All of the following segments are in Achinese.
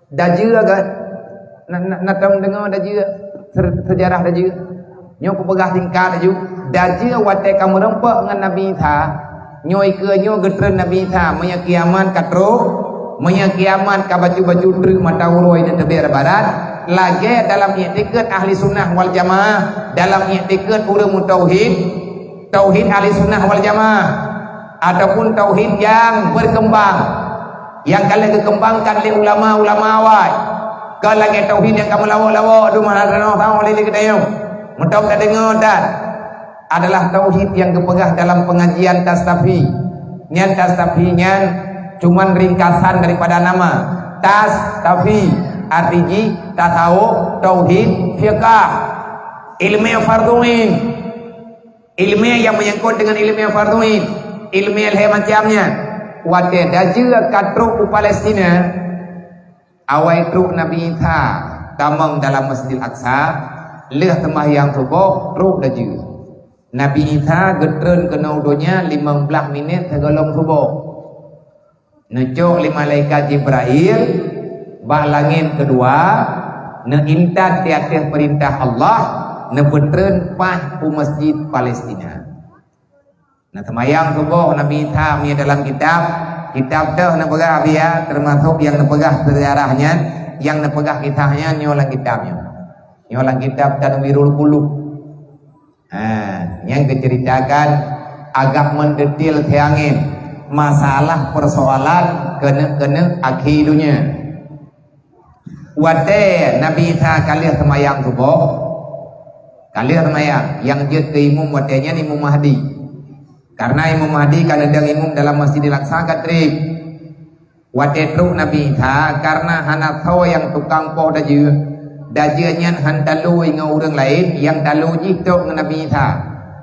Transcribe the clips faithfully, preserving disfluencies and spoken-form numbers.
Dajeu kan? Na, na, na tom deungoe dajeu, se-, seujarah dajeu. Nyoe kupeugah singkat laju. Dajeu watée ka meurumpok ngon Nabi Isa, nyoe ikeue nyoe geutreun Nabi Isa, meunyoe kiamat ka trok, meunyoe kiamat ka bacut-bacut treuk mata uroe di teubiet barat, lagée dalam iktikeuet ahli sunnah wal jamaah, dalam iktikeuet ureuëng meutauhid, tauhid ahli sunnah wal jamaah, ataupun tauhid nyang berkembang, nyang ka lheueh geukeumbangkan lé ulama-ulama awai. Kon lagée tauhid nyang ka meulawok-lawok dum hana tanoh-tanoh lé geutanyoe. Meutom tadeungoe that adalah tauhid nyang geupeugah dalam pengajian Tastafi. Nyan Tastafi nyan cuman ringkasan daripada nama Tastafi, arti jih tasawuf, tauhid, fiqah, ilmu fardhu ain. Ilmu nyang menyangkut dengan ilmu fardhu ain, ilmu lhée macam nyan. Watée dajeu ka trok u Palestina, awai trok Nabi Isa tamong dalam Masjidil Aqsa, lheueh seumahyang suboh trok dajeu. Nabi Isa geutreun keunoe donya limong blaih minét sigohlom suboh. Neucok lé malaikat Jibrail bak langét keudua, neuintat di ateueh peurintah Allah, neupeutreun paih u Masjid Palestina. Nah, seumayang suboh Nabi Isa meunyoe dalam kitab, kitab teuh neupeugah biya, teumasok nyang neupeugah seujarah nyan, nyang neupeugah kisah nyan nyoe lam kitab nyoe. Nyoe lam kitab Tanwirul Qulub. Ha, nyang geuceuritakan agak meudetil siangén masalah peusoalan keuneuk-keuneuk akhé donya. Watée Nabi Isa ka lheueh seumayang suboh, ka lheueh seumayang, nyang jeuet keu imum watée nyan Imum Mahdi. Karena Imum Mahdi ka neudong imum dalam Masjidil Aqsa ka treb. Watée trok Nabi Isa, karena hana soe nyang tukang poh dajeu, dajeu nyan han talô ngon ureuëng laén, nyang talô jih trok ngon Nabi Isa.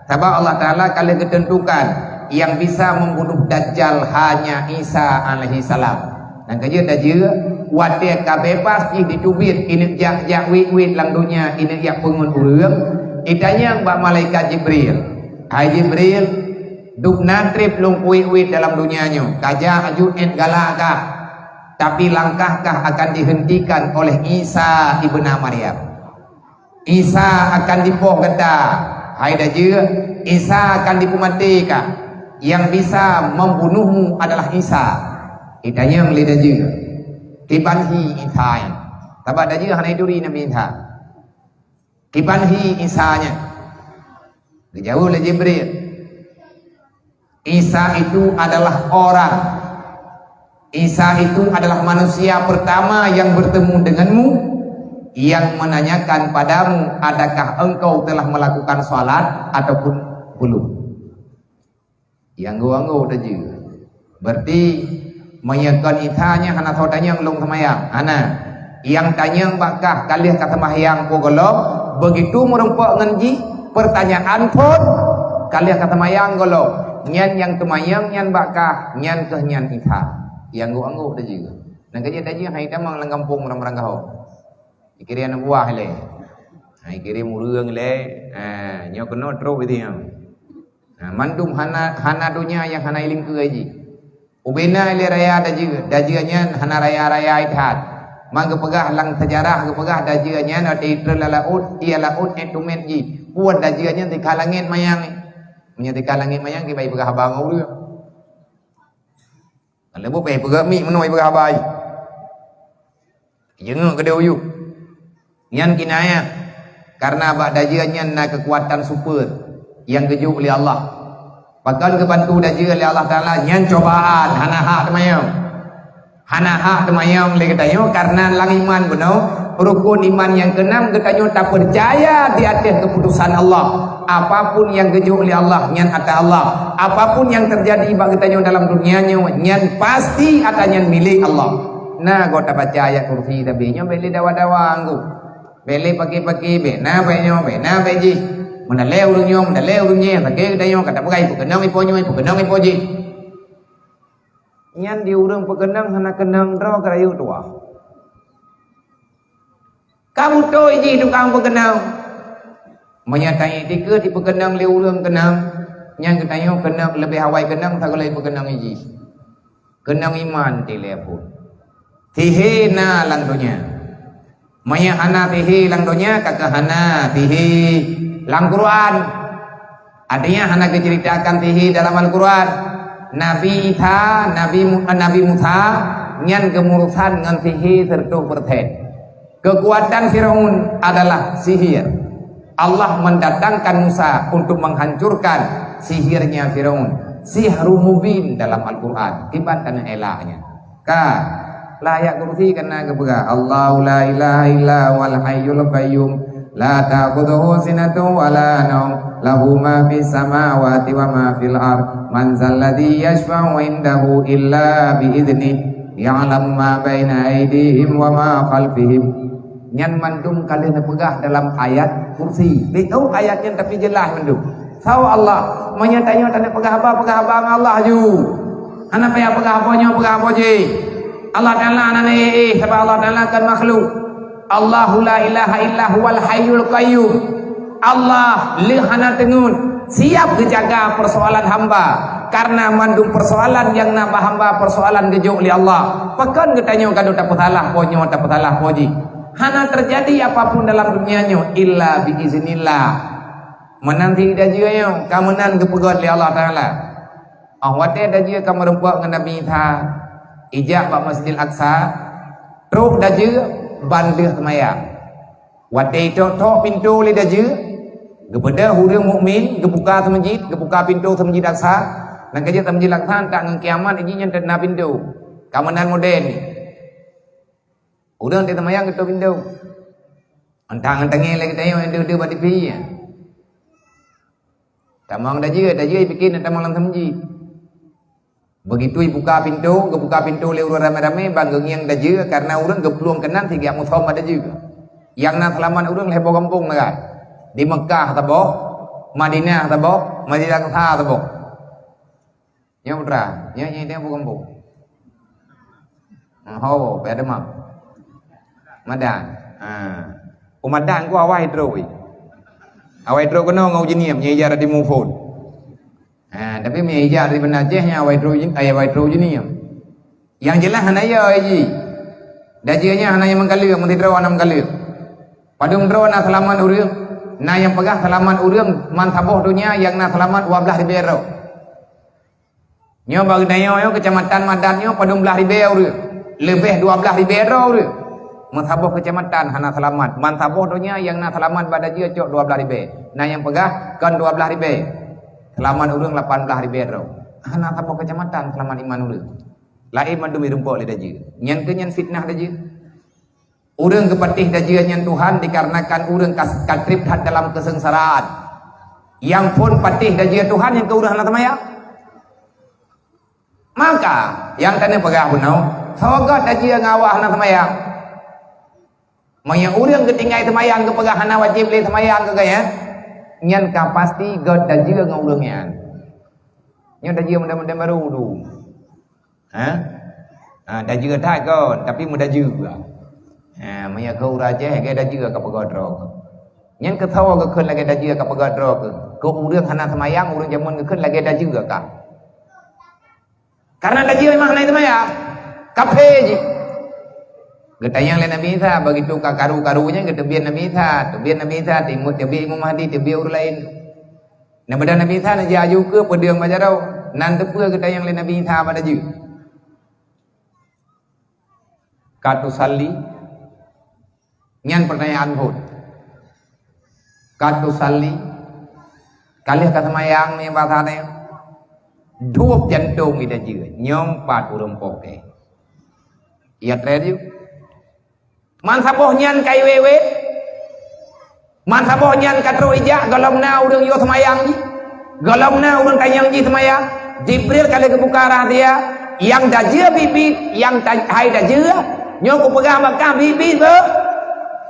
Sabab Allah Taala ka lheueh geuteuntukan, nyang bisa membunuh Dajjal hanya Isa alaihissalam. Nyang keujeuet dajeu, watée ka beubaih jih jiteubiet, ineuk jak-jak wét-wét lam donya, ineuk jak peungon ureuëng, itanyong bak malaikat Jibril, "Hai Jibril, dum na treb lôn kuwét-wét dalam donya nyoe, ka jak aju ét galak kah, tapi langkah kah akan dihentikan oleh Isa ibna Maryam. Isa akan dipoh gata, hai dajeu, Isa akan dipeumaté kah. Nyang bisa membunuhmu adalah Isa." Itanyong lé dajeu, "Kiban hi Isa nyan?" Sabab dajeu hana jituri Nabi Isa. "Kiban hi Isa nyan?" Geujaweueb lé Jibril, "Isa itu adalah orang. Isa itu adalah manusia pertama yang bertemu denganmu, yang menanyakan padamu, adakah engkau telah melakukan salat ataupun belum." Anggô-anggô dajeu. Berarti meunyoe kon Isa nyan hana soe tanyong lôn seumayang, hana. Nyang tanyong bak kah ka lheueh ka seumahyang po gohlom, begitu meurumpok ngon jih, pertanyaan phon ka lheueh ka seumahyang gohlom. Nyan nyang teumanyong nyan bak kah, nyan kheueh nyan Isa. Anggô-anggô dajeu. Nyang keujeuet dajeu hai tamong lam gampông barang-barang gaho. Ikirém aneuk buah ilée. Ha, ikirém ureuëng ilée. Ha, nyoe keunoe trok isi nyoe. Ha, mandum hana, hana donya nyang hana ilingkeue jih. Ubena ilée raya dajeu, dajeu nyan hana raya-raya that. Man geupeugah lam seujarah geupeugah dajeu nyan watée itreun lam laôt, ie laôt ék tumét jih. Buet dajeu nyan tikha langét manyang. Meunyoe tikha langét manyang kiban ipeugah haba ngon ureuëng. Leumbot pih peugah mi meunoe ipeugah haba. Jeuet keudeh u yup. Nyan kinayah, karena bak dajeu nyan na keukuatan super nyang geujok lé Allah. Pakon geubantu dajeu lé Allah Taala, nyan cobaan, hana hak teumanyong. Hana hak teumanyong lé geutanyoe, karena lam iman bunoe, rukun iman nyang keunam geutanyoe tapeucaya di ateueh keuputusan Allah. Apapun nyang geujok lé Allah, nyan ata Allah. Apapun nyang teujadi bak geutanyoe dalam dunia nyoe, nyan pasti ata nyan milék Allah. Na goe tabaca ayat kursi, tapi nyoe bék lé dawa-dawa anggô. Bék lé paki-paki, bék na bék nyoe, bék na bék jih. Meudalée ureuëng nyoe, meudalée ureuëng jih, sakét geutanyoe, ka tapeugah ipeue keunong ipo nyoe, ipeue keunong ipo jih. Nyan di ureuëng peukeunong hana keunong droe keurayeuk tuha. Ka beutôi jih tukang peukeunong. Meunyoe tanyoe dikeue jipeukeunong lé ureuëng keunong, nyan geutanyoe keunong leubeh awai keunong sagoe lé peukeunong jih. Keunong iman tilée phon. Sihé na lam donya. Meunyoe hana sihé lam donya, ka keuh hana sihé lam Quran. Artinya hana geuceuritakan sihé dalam Al-Quran. Nabi Isa, Nabi Mu-, Nabi Musa nyan geumurusan ngon sihé seratus persen. Kekuatan Firaun adalah sihir. Allah mendatangkan Musa untuk menghancurkan sihirnya Firaun. Sihru mubin dalam Al-Quran. Kiban taneuh elaknya. Ka, lam ayat kursi ka na geupeugah, "Allahu la ilaha illa huwal hayyul qayyum, la ta'khudhuhu sinatun wa la naum, lahu ma fis samawati wa ma fil ard, man zalladzi yashfa'u indahu illa bi idznih, ya'lamu ma baina aidihim wa ma khalfihim." Nyan mandum ka lheueh neupeugah dalam ayat kursi. Beutôi ayat nyan tapi jeulaih mandum. Soe Allah? Meunyoe tanyoe taneuk peugah haba, peugah haba ngon Allah ju. Hana payah peugah haba nyoe, peugah haba jih. Allah Taala hana éh, sabab Allah Taala kon makhluk. Allahu la ilaha illa huwal hayyul qayyum. Allah lheueh hana teungeut, siap geujaga persoalan hamba. Karena mandum persoalan nyang na bak hamba, persoalan geujok lé Allah. Pakon geutanyoe ka deuh tapeusalah po nyoe, tapeusalah po jih? Hana teujadi apapun dalam dunia nyoe illa bi iznillah. Meunan cit dajue nyoe ka meunan geupeugét lé Allah Taala. Óh watée dajue ka meurumpok ngon Nabi Isa, ijak bak Masjidil Aqsa, trok dajue ban lheueh seumayang. Watée ithok-thok pintoe lé dajue, geubeudôh ureuëng mukmin, geubuka seumeujid, geubuka pintoe Seumeujid Aqsa, nyang ka jeuet Seumeujid Aqsa, antak ngon kiamat jih nyan teuna pintoe. Ka meunan model nyoe. Ureuëng teuk seumayang geutôp pintoe. Antak ngon tangée lé geutanyoe nyang deuh-deuh bak tipi nyan. Tamong dajue, dajue pike na tamong lam seumeujid. Begitu ibuka pintoe, geubuka pintoe lé ureuëng ramé-ramé, ban geungieng dajue, karena ureuëng geuplueng keunan sigiak musom bak dajue. Nyang na seulamat ureuëng lhée boh gampông na gai. Di Meukah saboh, Madinah saboh, Masjid Aqsa saboh. Nyoe putra, nyoe, nyoe, nyoe boh gampông. Ho, payah demak. Madan. Ha. Peumadan ku awai trok. Awai trok keunoe ngon ujeuniem, nyoe ija di muphon. Ha, tapi meunyoe ija di Banda Aceh nyan awai trok ujeuniem, ai awai trok ujeuniem. Nyang jeulaih hana ya ji. Dajue nyan hana nyang meugaleuek, meusidroe hana meugaleuek. Padum droe na seulamat ureuëng, na nyang peugah seulamat ureuëng man saboh donya nyang na seulamat dua blaih ribée droe. Nyoe bak geutanyoe nyoe keucamatan Madan nyoe padum blaih ribée ureuëng, leubeh dua blaih ribée droe ureuëng. Meusaboh keucamatan hana seulamat, man saboh donya nyang na seulamat bak dajue cok dua blaih ribée. Na nyang peugah kon dua blaih ribée. Seulamat ureuëng lapan blaih ribée droe. Hana saboh keucamatan seulamat iman ureuëng. Laén mandum irumpok lé dajue. Nyan keuh nyan fitnah dajue. Ureuëng geupatéh dajue nyan Tuhan dikarenakan ureuëng ka, ka treb that dalam keuseungsaraan. Nyang phon patéh dajue Tuhan nyang keu ureuëng hana seumayang. Maka, nyang taneuk peugah bunoe, soe göt dajue ngon awak hana seumayang? Meunyoe ureuëng geutinggai seumayang geupeugah hana wajéb lé seumayang keu geuh nyan, nyan ka pasti göt dajue ngon ureuëng nyan. Nyoe dajue muda-muda barô dum. Ha? Ha, dajue that kon, tapi meudajue. Ha, meunyoe keu ureuëng Aceh, lagée dajue ka peugah droe. Nyan keu soe geukheun lagée dajue ka peugah droe keu? Keu ureuëng hana seumayang, ureuëng jameun geukheun lagée dajue ka. Karena dajue memang hana seumayang. Kafé jih. Geutanyong lé Nabi Isa, begitu ka karu-karu nyan geuteubiet Nabi Isa, teubiet Nabi Isa, timbul teubiet Imam Mahdi, teubiet ureuëng laén. Neubeudôh Nabi Isa neujak aju keu peudeueng bak jaroe, nan teupeue geutanyong lé Nabi Isa bak dajue. Ka tusalli? Nyan pertanyaan phon. Ka tusalli? Ka lheueh ka seumayang nibak saat nyoe? Duek jantong ida jeuet, nyoe pat ureuëng poh kèe. Iya treb ju. Man saboh nyan ka iwét-wét. Man saboh nyan ka trok ijak, gohlom na ureuëng yue seumayang jih. Gohlom na ureuëng tanyong jih seumayang. Jibril ka lheueh geubuka rahsia, nyang dajue biet-biet, nyang ta-, hai dajue, nyoe kupeugah bak kah biet-biet beuh.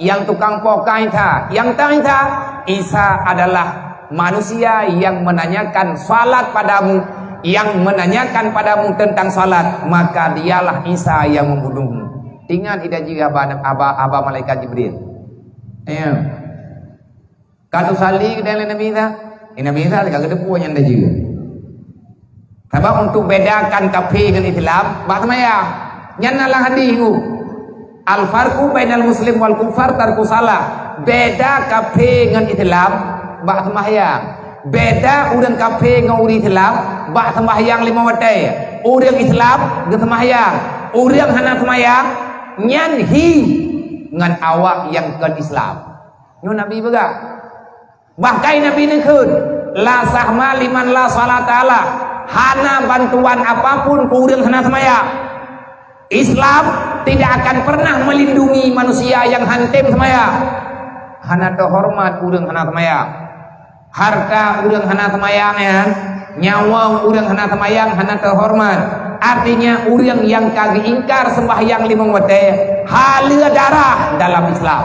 Nyang tukang poh ka Isa, nyang tan Isa, Isa adalah manusia yang menanyakan salat padamu, yang menanyakan padamu tentang salat, maka dialah Isa yang membunuhmu. Ingat ida jih haba, haba, haba malaikat Jibril. Ya. Ka tusalli keu lé Nabi Isa. Eh, Nabi Isa ka geuteupeue nyan dajue. Sabab untuk bedakan kafé ngon Islam, bak seumayang. Nyan na lam hadis tu. Al-farqu bainal muslim wal kufar tarku salah. Beda kafé ngon Islam bak sembahyang. Beda ureuëng kafé ngon ureuëng Islam bak sembahyang lima watée. Ureuëng Islam geusembahyang, ureuëng hana sembahyang nyan hi ngon awak nyang kon Islam. Nyoe Nabi peugah. Bahkan Nabi neukheun, "La sahma liman la salata lah." Hana bantuan apapun keu ureuëng hana seumayang. Islam tidak akan pernah melindungi manusia yang hantem seumayang. Hana teuhoreumat ureuëng hana seumayang. Harta ureuëng hana seumayang nyan, nyawöng ureuëng hana seumayang hana teuhoreumat. Artinya ureuëng nyang ka geuingkar sembahyang limong watée, haleueh darah dalam Islam.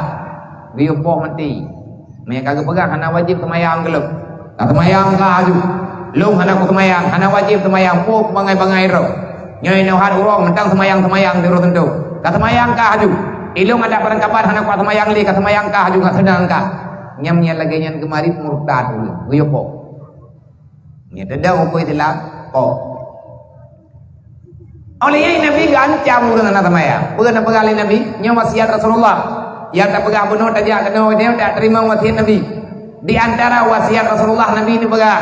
Geuyue poh maté. Meunyo ka geupeugah hana wajéb seumayang keu lôn. Ka seumayang ka haju. Lôn hana kuseumayang, hana wajéb seumayang, poh bangai-bangai droe. Nyoe neuhat ureuëng mantong seumayang-seumayang di uroe teuntu. Ka seumayang ka haju. Ilôn adak barangkapat hana kuat seumayang lé, ka seumayang ka haju, ka seudang ka. Nyam nyang lagée nyan geumarit murtad ureuëng. Geuyue poh. Nyan teudah hukôm Islam, poh. Óh lheueh nyan Nabi geuancam ureuëng hana seumayang. Peue neupeugah lé Nabi? Nyoe wasiat Rasulullah. Nyang tapeugah bunoe tajak keunoe, nyoe tak teurimong wasiat Nabi. Di antara wasiat Rasulullah Nabi neupeugah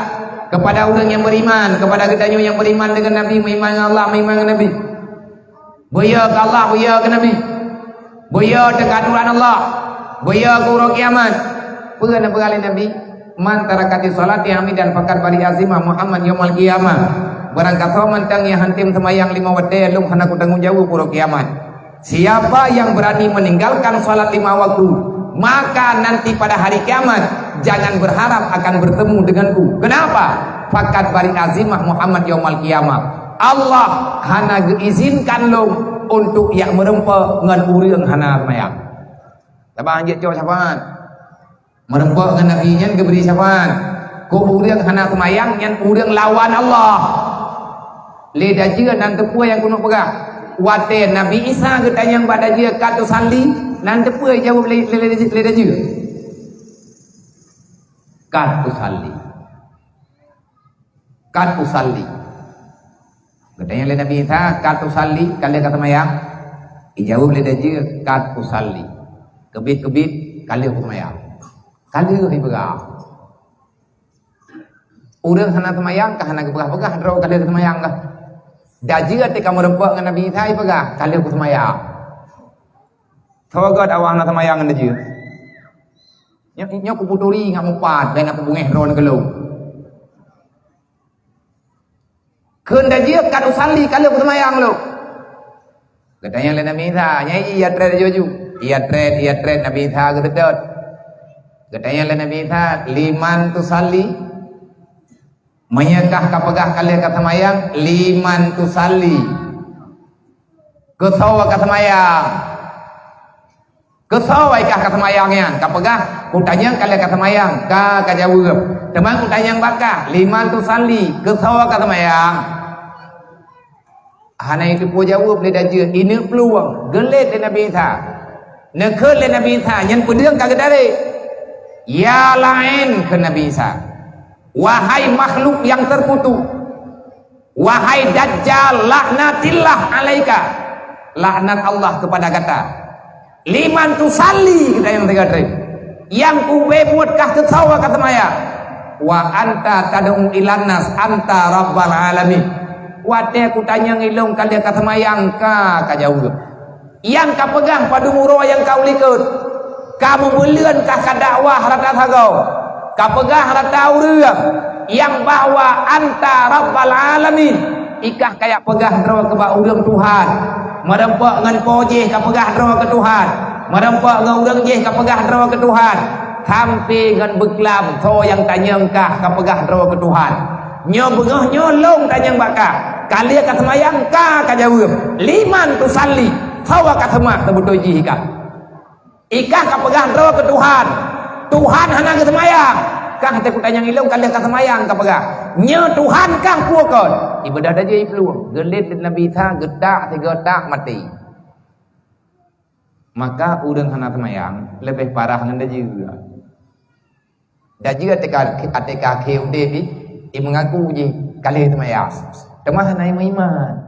kepada ureuëng nyang beriman, kepada geutanyoe nyang beriman dengan Nabi, meuiman ngon Allah, meuiman ngon Nabi. Beuyo keu Allah, beuyo keu Nabi. Beuyo teuka aturan Allah. Beuyo keu uroe kiamat. Peue neupeugah lé Nabi? "Man taraka sholati amidan faqad bari'a zimmahu Muhammad yaumal qiyamah." Barang gasoe mantong nyang hantem seumayang lima watée, lôn hana kutanggong jaweueb uroe kiamat. Siapa yang berani meninggalkan salat lima waktu, maka nanti pada hari kiamat jangan berharap akan bertemu denganku. Kenapa? Faqad bari'a zimmahu Muhammad yaumal qiyamah. Allah hana geuizinkan lôn untuk jak meureumpok ngon ureuëng hana seumayang. Saban jeuet cok syafaat. Meureumpok ngon Nabi nyan geubri syafaat. Keu ureuëng hana seumayang nyan ureuëng lawan Allah. Lé dajeuet nan teupeue nyang keuneuk peugah. Watée Nabi Isa geutanyong bak dajeuet, "Ka tusalli?" Nan teupeue jaweueb lé, lé, lé, lé dajeuet? "Ka tusalli." "Ka tusalli." Geutanyong lé Nabi Isa, "Ka tusalli, ka lheueh ka seumayang?" Ijaweueb lé dajeuet, "Ka tusalli." Keubiet-keubiet, "Ka lheueh kuseumayang." Ka lheueh ipeugah. Ureuëng hana seumayang ka hana geupeugah-peugah droe ka lheueh geuseumayang kah. Dajeuet teuka meureumpok ngon Nabi Isa ipeugah, "Ka lheueh kuseumayang." Soe gét awak hana seumayang ngon dajeuet? Nyoe, nyoe kuputuri ngat mupat, dan aku bungéh droe keu lôn. Kheun dajeuet, "Ka tusalli, ka lheueh kuseumayang lôn." Geutanyong lé Nabi Isa, nyan iya trét laju-laju. Iya trét, iya trét, Nabi Isa geuseutôt. Geutanyong lé Nabi Isa, "Liman tusalli?" Meunyoe kah ka peugah ka lheueh ka seumayang, "Liman tusalli?" Keu soe ka seumayang? Keu soe kah ka seumayang nyan? Ka peugah, "Kutanyong ka lheueh ka seumayang." Ka, ka jaweueb. Teuma kutanyong bak kah, "Liman tusalli?" Keu soe ka seumayang? Hana jiteupeue jaweueb lé dajeuet, ineuk peuluwang, geulet lé Nabi Isa. Neukheun lé Nabi Isa, nyan peudeueng ka geutarek. "Ya la'in," kheun Nabi Isa. "Wahai makhluk nyang teukutuk. Wahai Dajjal, laknatillah alaika." Laknat Allah kepada gata. "Liman tusalli?" Kata nyang tiga treb. "Nyang kubeuet kah keu soe ka seumayang?" "Wa anta tad'u ilan nas anta rabbal alamin." Watée kutanyong ilôn ka lheueh ka seumayang, ka, ka jaweueb. Nyang ka peugah padum uroe nyang ka u likot. Ka meubeuleuen kah ka dakwah rata sagoe. Ka peugah rata ureuëng nyang bahwa anta rabbal alamin. Ikah kajak peugah droe keu bak ureuëng Tuhan. Meureumpok ngon po jih ka peugah droe keu Tuhan. Meureumpok ngon ureuëng jih ka peugah droe keu Tuhan. Sampai ngon beuklam soe nyang tanyong kah ka peugah droe keu Tuhan. Nyoe beungoh nyoe lôn tanyong bak kah. Ka lheueh ka seumayang ka, ka jaweueb. "Liman tusalli?" Soe ka seumah seubeutôi jih ikah. Ikah ka peugah droe keu Tuhan. Tuhan hana geuseumayang. Kah teuh kutanyong ilôn ka lheueh ka seumayang ka peugah. Nyoe Tuhan kah peue kon? Ibadah dajeuet iplueng. Geulet lé Nabi Isa geutak sigoe tak maté. Maka ureuëng hana seumayang leubeh parah ngon dajeuet. Dajeuet até ka, até ka akhé udeb jih, imeungaku jih ka lheueh seumayang. Teuma hana meuiman.